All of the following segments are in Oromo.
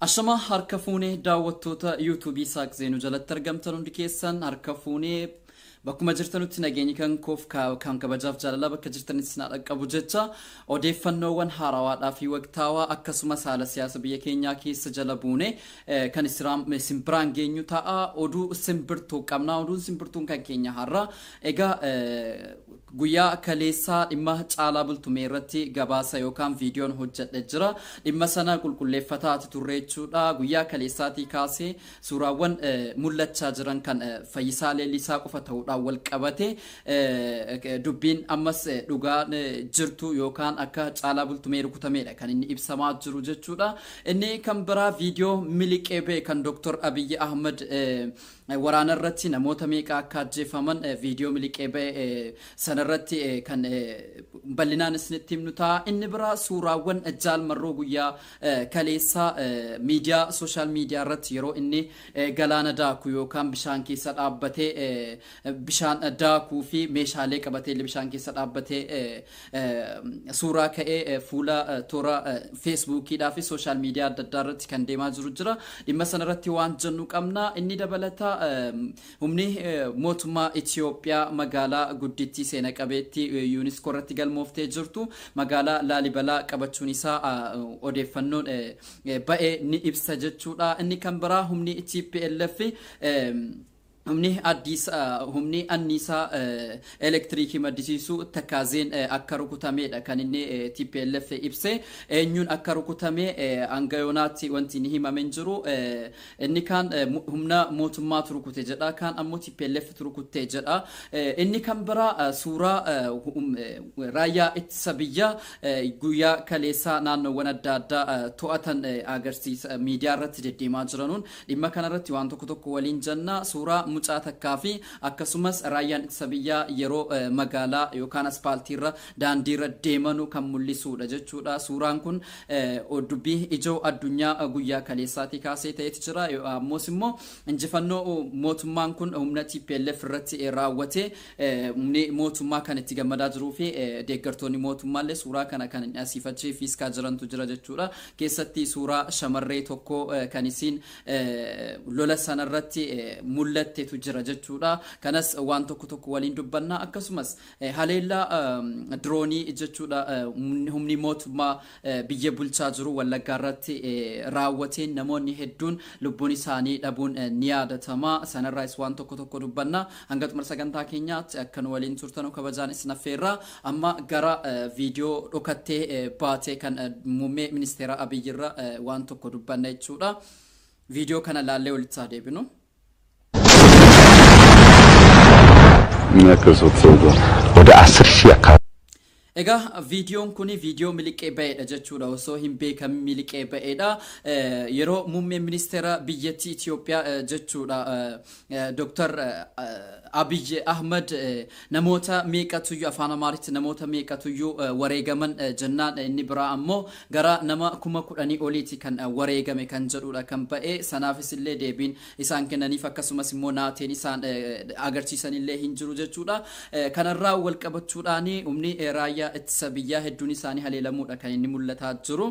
Ashama harka fuunee daawwattoota yuutuubii Saaq Zeenuu jalatti argamtan hundi keessan harka fuunee bakkuma jirtanutti nageenyi kan koof kan kabajaaf jaalalaa bakka jirtanitti isin dhaqqabu jecha odeeffannoowwan haarawaadhaa fi waqtaawaa akkasumas haala siyaasa biyya keenyaa keessa jala buune kan isin biraan geenyu ta'a. Oduu simbirtuu qabna. Oduun simbirtuun kan keenya har'a egaa guyyaa kaleessaa dhimma Caalaa Bultumee irratti gabaasa yookaan viidiyoon hojjedhe jira. Dhimma sana qulqulleeffataati turre jechuudha. Guyyaa kaleessaatii kaasee suuraawwan mul'achaa jiran kan Fayyisaa Leellisaa qofa ta'uudhaan wal qabate dubbiin ammas dhugaa jirtu yookaan akka Caalaa Bultumee rukutameedha kan inni ibsamaa jiru jechuudha. Inni kan biraa viidiyoo miliqee ba'e kan Dr. Abiyyi Ahmad waraana irratti namoota meeqa akka ajjeefaman viidiyoo miliqee ba'e sanarratti kan bal'inaan isinitti himnu ta'a. Inni biraa suuraawwan Jaal Marroo guyyaa kaleessaa miidiyaa sooshaal miidiyaa irratti yeroo inni galaana daaku yookaan bishaan keessa dhaabbatee bishaan daakuu fi meeshaalee qabatee bishaan keessa dhaabbatee suuraa ka'ee fuula toora feesbuukiidhaa fi sooshaal miidiyaa adda addaa irratti kan deemaa jiru jira. Dhimma sanarratti waan jennu qabna. Inni dabalataa humni mootummaa Itiyoophiyaa magaalaa guddittii seena qabeettii yuuniskoo irratti galmooftee jirtu magaalaa Laalibalaa qabachuun isaa odeeffannoon ba'ee ni ibsa jechuudha. Inni kan biraa humni TPLF humni addis humni anniisaa elektiriikii maddisiisu Takkaazeen akka rukutamedha kan inni TPLF ibse. Eenyuun akka rukutame hanga yoonaatti wanti ni himame hin jiru. Inni kaan humna mootummaatu rukute jedha, kaan ammoo TPLF rukutte jedha. Inni kan biraa suuraa raayyaa ittisa biyyaa guyyaa kaleessaa naannoowwan adda addaa to'atan agarsiisa miidiyaa irratti deddeemaa jiranuun dhimma kanarratti waan tokko tokko waliin jenna. Suuraa mucaa takkaa fi akkasumas raayyaan ittisa biyyaa yeroo magaalaa yookaan aspaaltiirra daandiirra deemanu kan mul'isudha jechuudha. Suuraan kun dubbii ijoo addunyaa guyyaa kaleessaatii kaasee ta'eeti jira. Ammoos immoo injifannoo mootummaan kun humna TPLF irratti raawwate humni mootummaa kan itti gammadaa jiruu fi deeggartoonni mootummaallee suuraa kana kan asiifachee fiiskaa jirantu jira jechuudha. Keessatti suuraa shamarree tokko kan isiin lola sanarratti mul'attetu jira jechuudha. Kanas waan tokko tokko waliin dubbanna. Akkasumas haleellaa diroonii jechuudha humni mootummaa biyya bulchaa jiru Wallaggaa irratti raawwateen namoonni hedduun lubbuun isaanii dhabuun ni yaadatama. Sanarraas waan tokko tokko dubbanna. Hanga xumura sagantaa keenyaatti akka nu waliin turtan kabajaan isin affeerra. Amma gara viidiyoo dhokattee baatee kan muummee ministeera Abiyyi irra waan tokko dubbanna jechuudha. Viidiyoo kana laallee walitti haa deebinu. ምን ያክል ሰው ተሰውቷል? ወደ 10,000 አካባቢ Egaa viidiyoon kun viidiyoo miliqee ba'eedha jechuudha. Osoo hin beekamin miliqee ba'eedha. Yeroo muummeen ministeera biyyattii Itiyoophiyaa jechuudha Dr. Abiy Ahmad namoota meeqatuyyuu afaan Amaaritti namoota meeqatuyyuu wareegaman jennaan inni biraa ammoo gara nama 10,000 oliiti kan wareegame kan jedhudha kan ba'e. Sanaafis illee deebiin isaan kennaniif akkasumas immoo naateen isaan agarsiisan illee hin jiru jechuudha. Kanarraa wal qabachuudhaan humni raayyaa ittisa biyyaa hedduun isaanii haleelamuudha kan inni mul'ataa jiru.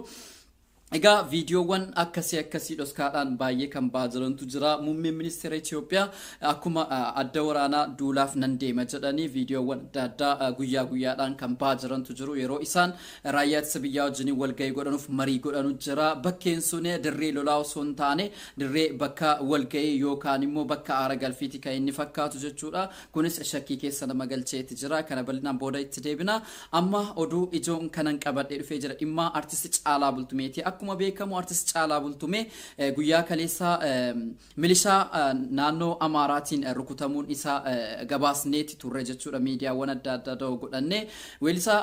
Egaa viidiyoowwan akkasii akkasii dhoskaadhaan baay'ee kan ba'aa jirantu jira. Muummeen ministeera Itiyoophiyaa akkuma adda waraanaa duulaaf nan deema jedhanii viidiyoowwan adda addaa guyyaa guyyaadhaan kan ba'aa jirantu jiru. Yeroo isaan raayyaa ittisa biyyaa wajjin walgahii godhanuuf marii godhanu jira. Bakkeen sun dirree lolaa osoo hin taane dirree bakka walgahii yookaan immoo bakka aara galfiiti kan inni fakkaatu jechuudha. Kunis shakkii keessa nama galcheeti jira. Kana bal'inaan booda itti deebina. Amma oduu ijoon kanan qabadhee dhufee jira. Dhimma artisti Caalaa Bultumeeti. Akkuma beekamu artist Caalaa Bultumee guyyaa kaleessaa milishaa naannoo Amaaraatiin rukutamuun isaa gabaasneeti turre jechuudha. Miidiyaawwan adda addaa da'oo godhanne. Weellisaa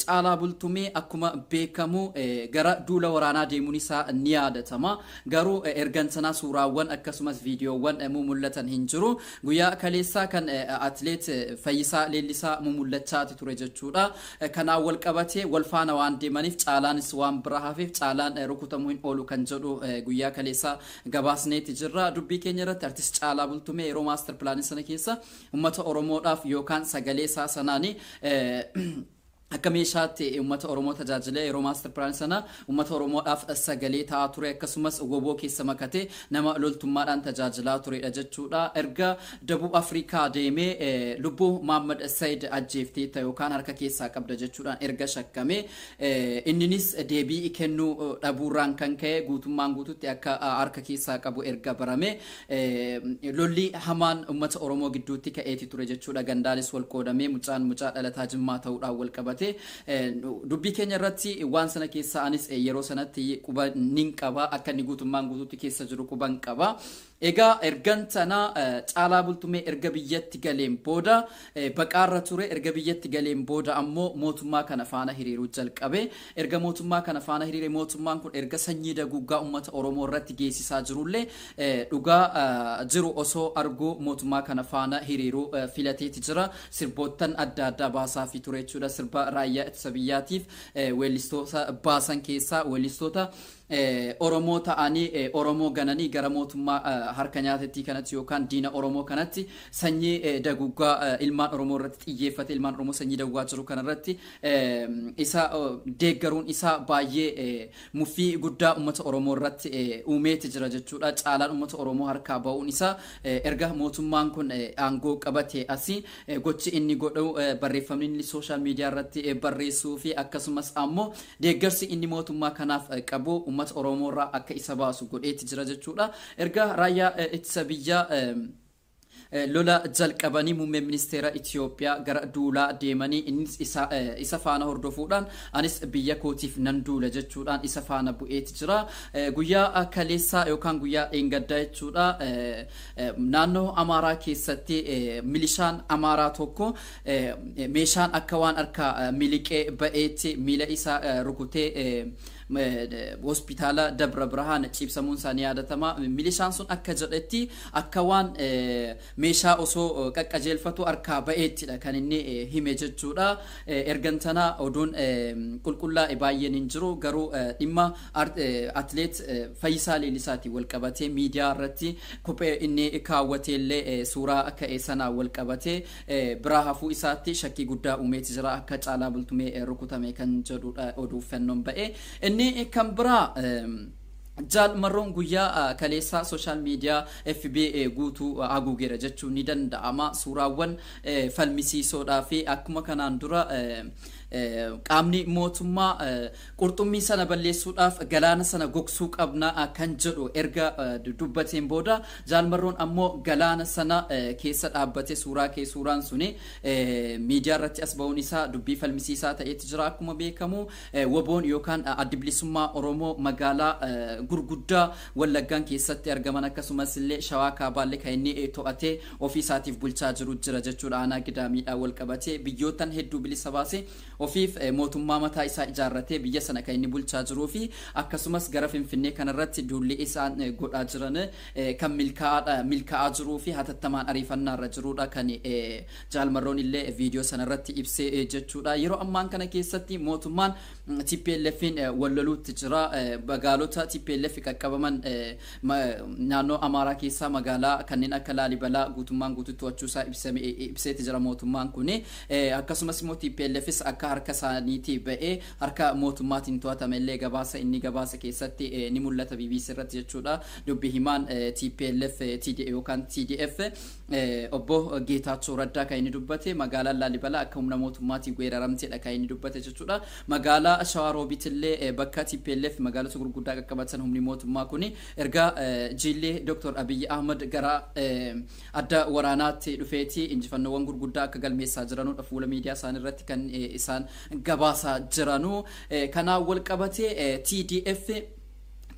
Caalaa Bultumee akkuma beekamu gara duula waraanaa deemuun isaa ni yaadatama. Garuu ergan sanaa suuraawwan akkasumas viidiyoowwan mul'atan hin jiru. Guyyaa kaleessaa kan atileet Fayyisaa Leellisaa mul'achaati ture jechuudha. Kanaan wal qabatee wal faana waan deemaniif Caalaanis waan bira hafeef Caalaan rukutamuu hin oolu kan jedhu guyyaa kaleessaa gabaasneeti jirra. Dubbii keenya irratti artist Caalaa Bultumee yeroo maaster pilaanii sana keessa uummata Oromoodhaaf yookaan sagalee isaa sanaanii Akka meeshaatti uummata Oromoo tajaajilee yeroo master plan sana uummata Oromoodhaaf sagalee ta'aa ture, akkasumas WBO keessa makatee nama loltummaadhaan tajaajilaa turedha jechuudha. Erga Dabub Afrikaa deemee lubbuu Muhammad Said ajjeefteetta yookaan harka keessaa qabda jechuudhaan erga shakkamee, inninis deebii kennuu dhabuurraan kan ka'e guutummaan guututti akka harka keessaa qabu erga barame, lolli hamaan uummata Oromoo gidduutti ka'eeti ture jechuudha. Gandaanis wal qoodamee mucaan mucaa dhalataa Jimmaa ta'uudhaan wal qabate. Dubbii keenya irratti waan sana keessa anis yeroo sanatti quba nin qaba, akka inni guutummaan guutuutti keessa jiru quban qaba. Egaa ergan tana Caalaa Bultumee erga biyyatti galeen booda baqaarra ture. Erga biyyatti galeen booda ammoo mootummaa kana faana hiriiruu jalqabe. Erga mootummaa kana faana hiriire, mootummaan kun erga sanyii daguuggaa uummata Oromoo irratti geessisaa jirullee, dhugaa jiru osoo arguu mootummaa kana faana hiriiruu filateeti jira. Sirboottan adda addaa baasaafii ture jechuudha. Sirba raayyaa ittisa biyyaatiif weellistoota baasan keessaa weellistoota Oromoo ta'anii Oromoo gananii gara mootummaa harka nyaatettii kanatti yookaan diina Oromoo kanatti sanyii daguggaa ilmaan Oromoo irratti xiyyeeffate, ilmaan Oromoo sanyii daguggaa jiru kanarratti isa deeggaruun isaa baay'ee muffii guddaa uummata Oromoo irratti uumeeti jira jechuudha. Caalaan uummata Oromoo harkaa ba'uun isaa erga mootummaan kun aangoo qabate asii gochi inni godhu, barreeffamni inni social media irratti barreessuu fi akkasumas ammoo deeggarsi inni mootummaa kanaaf qabu uummata Oromoo irraa akka isa baasu godheeti jira jechuudha. Erga raayyaa ittisa biyyaa lola jalqabanii muummeen ministeera Itiyoophiyaa gara duulaa deemanii, innis isa faana hordofuudhaan anis biyya kootiif nan duula jechuudhaan isa faana bu'eeti jira. Guyyaa kaleessaa yookaan guyyaa dheengaddaa jechuudha, naannoo Amaaraa keessatti milishaan Amaaraa tokko meeshaan akka waan harka miliqee ba'eetti miila isaa rukutee hospitaala Dabra Birhaan ciibsamuun isaanii yaadatama. Milishaan sun akka jedhetti akka waan meeshaa osoo qaqqajeelfatu harkaa ba'eettidha kan inni hime jechuudha. Ergan tana oduun qulqullaa'e baay'een hin jiru, garuu dhimma atileet Fayyisaa Leellisaatiin wal qabatee miidiyaa irratti kophee inni kaawwatee illee suuraa ka'e sanaan wal qabatee biraa hafuu isaatti shakkii guddaa uumeeti jira, akka Caalaa Bultumee rukutame kan jedhudha oduuffannoon ba'e. Inni kan biraa, Jaal Marroon guyyaa kaleessaa social media FB guutuu haguugeera jechuun ni danda'ama. Suuraawwan falmisiisoodhaa fi akkuma kanaan dura qaamni mootummaa qurxummii sana balleessuudhaaf galaana sana gogsuu qabna kan jedhu erga dubbateen booda, Jaal Marroon ammoo galaana sana keessa dhaabbate suuraa kee suuraan suni miidiyaa irratti as ba'uun isaa dubbii falmisiisaa ta'eeti jira. Akkuma beekamu WBOn yookaan Addi Bilisummaa Oromoo magaalaa gurguddaa Wallaggaan keessatti argaman, akkasumas illee Shawaa Kaabaallee kan inni to'atee ofii isaatiif bulchaa jiru jira jechuudha. Aanaa Gidaamiidhaan wal qabatee biyyootan hedduu bilisa baasee ofiif mootummaa mataa isaa ijaarratee biyya sana kan inni bulchaa jiruu fi akkasumas gara Finfinnee kanarratti duulli isaan godhaa jiran kan milkaa'aa jiruu fi hatattamaan ariifannaarra jirudha kan Jaalmarroon illee viidiyoo sanarratti ibsee jechuudha. Yeroo ammaan kana keessatti mootummaan TPLFin wal loluutti jira. Magaalota TPLF qaqqabaman naannoo Amaaraa keessaa magaalaa kanneen akka Laalibalaa guutummaan guututti to'achuu isaa ibseeti jira mootummaan kuni. Akkasumas immoo TPLFis akka harka isaaniitii ba'ee harka mootummaatiin to'atame illee gabaasa inni gabaasa keessatti ni mul'ata BBC irratti jechuudha. Dubbi himaan TPLF yookaan TDF obbo Geetaachoo Raddaa kan inni dubbate magaalaan Laalibalaa akka humna mootummaatiin weeraramteedha kan inni dubbate jechuudha. Magaalaa Shawaa Roobiit illee bakka TPLF magaalota gurguddaa qaqqabatan humni mootummaa kuni erga jiillee Dr. Abiyyi Ahmad gara adda waraanaatti dhufeeti injifannoowwan gurguddaa akka galmeessaa jiranudha fuula miidiyaa isaanii irratti kan isaan gabaasaa jiranu. Kanaan wal qabatee TDF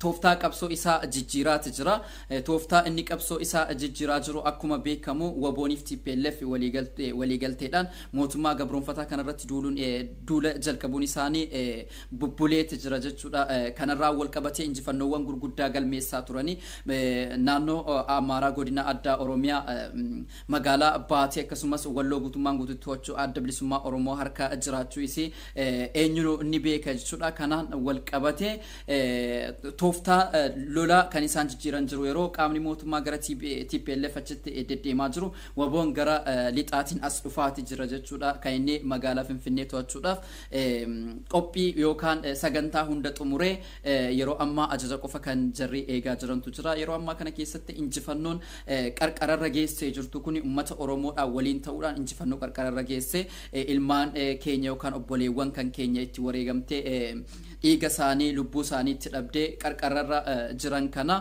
tooftaa qabsoo isaa jijjiiraati jira. Tooftaa inni qabsoo isaa jijjiiraa jiru, akkuma beekamu WBOniif TPLF waliigalteedhaan mootummaa gabroonfataa kanarratti duuluun duula jalqabuun isaanii bubbuleeti jira jechuudha. Kanarraa wal qabatee injifannoowwan gurguddaa galmeessaa turanii naannoo Amaaraa, godina addaa Oromiyaa, magaalaa Baatee, akkasumas Walloo guutummaan guututti to'achuu Adda Bilisummaa Oromoo harka jiraachuu isii eenyuun ni beeka jechuudha. Kanaan wal qabatee Tooftaa lolaa kan isaan jijjiiran jiru. Yeroo qaamni mootummaa gara TPLF achitti deddeemaa jiru, WBOn gara lixaatiin as dhufaati jira jechuudha. Kan inni magaalaa Finfinnee to'achuudhaaf qophii yookaan sagantaa hunda xumuree yeroo ammaa ajaja qofa kan jarri eegaa jirantu jira. Yeroo ammaa kana keessatti injifannoon qarqararra geessee jirtu kun uummata Oromoodhaan waliin ta'uudhaan injifannoo qarqararra geessee ilmaan keenya yookaan obboleewwan kan keenya itti wareegamtee, dhiiga isaanii, lubbuu isaanii itti dhabdee qarqararra jiran kana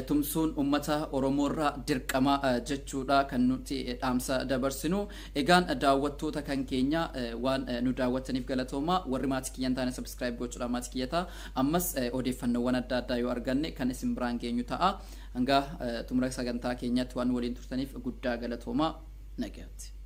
tumsuun uummata Oromoorraa dirqama jechuudha kan nuti dhaamsa dabarsinu. Egaan daawwattoota kan keenya, waan nu daawwattaniif galatooma. Warri maatii kiyyan taane subscribe gochuudhaan maatii kiyyataa. Ammas odeeffannoowwan adda addaa yoo arganne kan isin biraan geenyu ta'a. Hanga xumura sagantaa keenyatti waan waliin turtaniif guddaa galatooma, nagaatti.